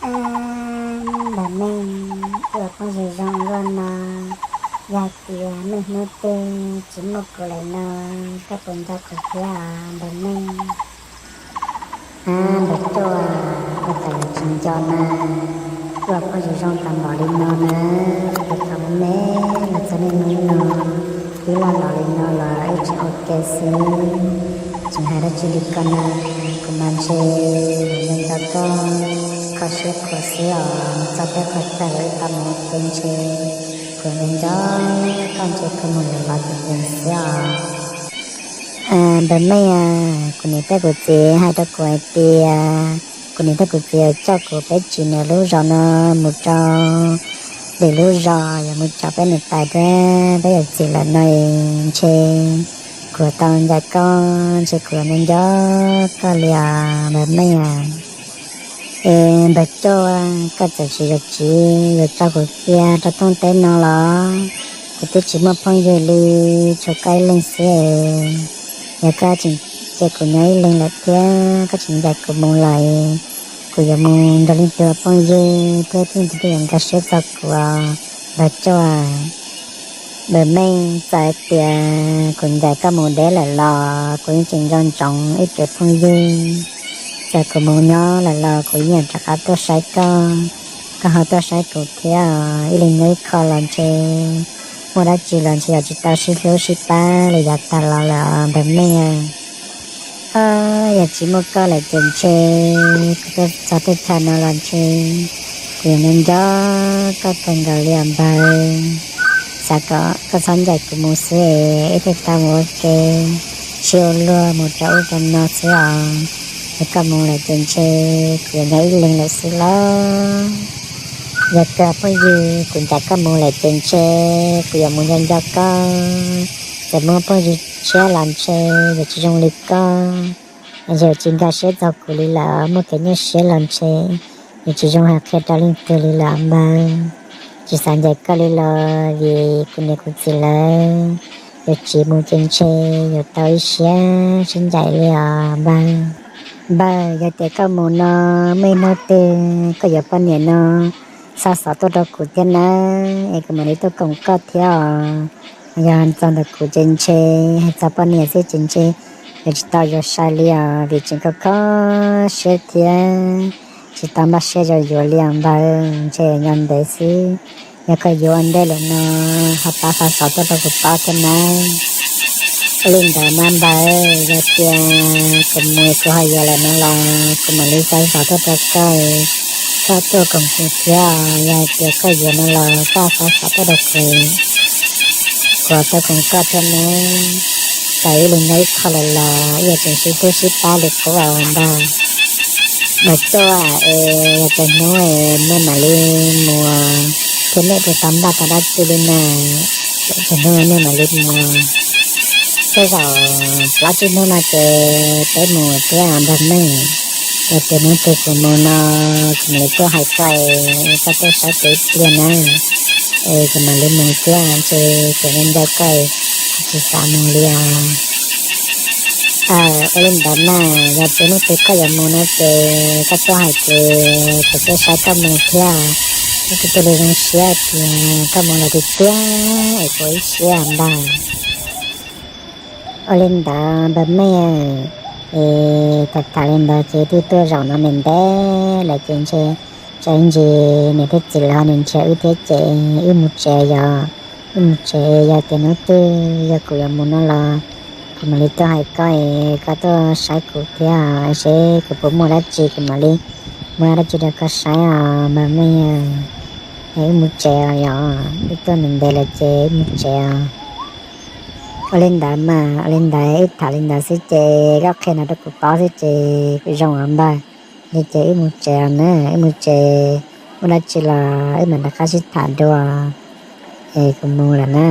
Npawg Meej, ua phooj ywg zoo luaj no, yog tias muaj hnub twg tsis muaj kuv lawm no, koj puas nco kuv thiab os Npawg Meej? Ab Npawg Cuaj, ua cas yuav tsis nco na, ua phooj ywg zoo tag npaum li no na, ua tau me me los txog niaj hnub no, ib loj los li no los ib tseem ua ke xwb. Tseem hais dab tsi li koj na, kuv mas ntshe nco nco koj, kho siab khuav xwb os, mus txog tej qhov chaw los ib tau mus ua ke ntshe, kuv nco nco koj ntshe koj mus lawm los ces xwb os. Npawg Meej, kuv niam thiab kuv txiv hais rau kuv hais tias kuv niam thiab kuv txiv yuav coj kuv peb tsim nws lub zos no mus rau lwm lub zos, yuav mus coj peb niam tais thiab peb yawm txiv lawm no es ntshe kuv tau ncaim koj, ntshe kuv nco nco koj li os Npawg Meej. Es Npawg Cuaj, koj txawm tsis yog tsiv yuav tso kuv cia rau thooj teb no los kuv twb tsis muaj phooj ywg li, tshuav koj ib leeg xwb. Yog koj tseem cia kuv nyob ib leeg lawm thiab koj tseem ncaim kuv mus lawm, kuv yuav mus nrog leej twg ua phooj ywg thiab leej twg thiaj yuav nkag siab txog kuv os Npawg Cuaj. Npawg Meej, txawm hais tias kuv ncaim koj mus deb lawm los kuv yeej tseem nco ntsoov wb tsev phooj ywg. Txawm kuv mus nyob lawm los kuv yeej rov qab tuaj saib koj, koj ho tuaj saib kuv thiab os. Ib leeg nyob ib qho los ntshe muaj dab tsi los ntshe yog tsis tau sib hlub sib pab li yav tag los lawm Npawg Meej. Yog tsis muaj koj lawm ces ntshe kuv tuaj txog tej chaw no los ntshe kuv yuav nco nco koj kawg nkaus li os Npawg. Xav kom koj txhob ncaim kuv mus xwb es wb thiaj tau mus ua ke, sib ua luag mus rau ub rau no xwb os. Yog koj mus lawm ces ntshe kuv yuav nyob ib leeg lawm xwb lauj. Yog kawg phooj ywg, kuv ncaim koj mus lawm ces ntshe kuv yuav mus nco nco koj. Txawm muaj phooj ywg tshiab los ntshe yuav tsis zoo li koj, ntshe yuav tsis nkag siab txog kuv li lawm. Muaj kev nyuaj siab los ntshe yuav tsis zoo hais qhia rau leej twg li lawm Npawg. Tsis xav ncaim koj li los vim kuv niam kuv txiv lawv yuav tsiv mus ces ntshe yuav tau ib siab sib ncaim li os Npawg. Npawg, yog tias koj mus no muaj ib hnub twg koj yuav poj niam no xa xov tuaj rau kuv thiab nawb, es kuv mam li tuaj koom koj thiab os. Yog txog ntawm kuv ces ntshe hais txog poj niam xwb ces ntshe yuav tsis tau yuav sai li os vim tseem kho kho siab thiab tsis tau npaj siab yuav yuav li os Npawg, ntshe nyob ntev xwb. Yog koj yuav ua ntej lawm no ho pab xa xov tuaj rau kuv paub thiab nawb. Ua li ntawd mas Npawg, yog tias kuv mus kuv ho yuav lawm no los kuv mam li xa xov tuaj rau koj, koj tuaj koom kuv thiab. Yog tias koj yuav no los koj xa xov tuaj rau kuv, kuv tuaj koom koj thiab nawb. Txawm wb li nyob ib qho lawm los wb yuav tseem sib hlub sib pab li qub os Npawg. Npawg Cuaj, es yog tias hnub nej mam li mus thiab nej puas tau npaj tau dab tsi li na? Yog tias hnub nej mam li mus, tej zaum plaub tsib hnub no ces peb mus thiab Npawg Meej. Yog tias hnub twg kuv mus no kuv mam li tuaj hais koj, koj tuaj saib kuv ib pliag na, es kuv mam li mus thiab ntshe kuv nco nco koj, kuv tsis xav mus li os. Ua li ntawd mas yog tias hnub twg koj yuav mus no ces koj tuaj hais kuv, kuv tuaj saib koj mus thiab. Wb kuj cia li zoo siab tias koj mus lawm tiag tiag es kuv ib siab ntag. Ua li ntawd Npawg Meej, es tham tham li ntawd ces twb tuaj zaum no ntev ntev lawm ces ntshe tsam ib ntsis niam thiab txiv lawv ho nrhiav wb thiab ces wb mus tsev yom. Wb mus tsev, yog tias hnub twg yog kuv yuav mus no los kuv mam li tuaj hais koj es koj tuaj saib kuv thiab seb kuv puas muaj dab tsi kuv mam li muab dab tsi rau koj saib os Npawg Meej. Es wb mus tsev os yom, wb tuaj ntev ntev lawm ces wb mus tsev os. Ua li ntawd mas, ua li ntawd wb tham li ntawd xwb ces koj qhia no rau kuv paub xwb ces kuv zoo os Npawg. Li ces wb mus tsev os na, wb mus tsev, muaj dab tsi los wb mam rov qab sib tham dua. Es kuv mus lawm na.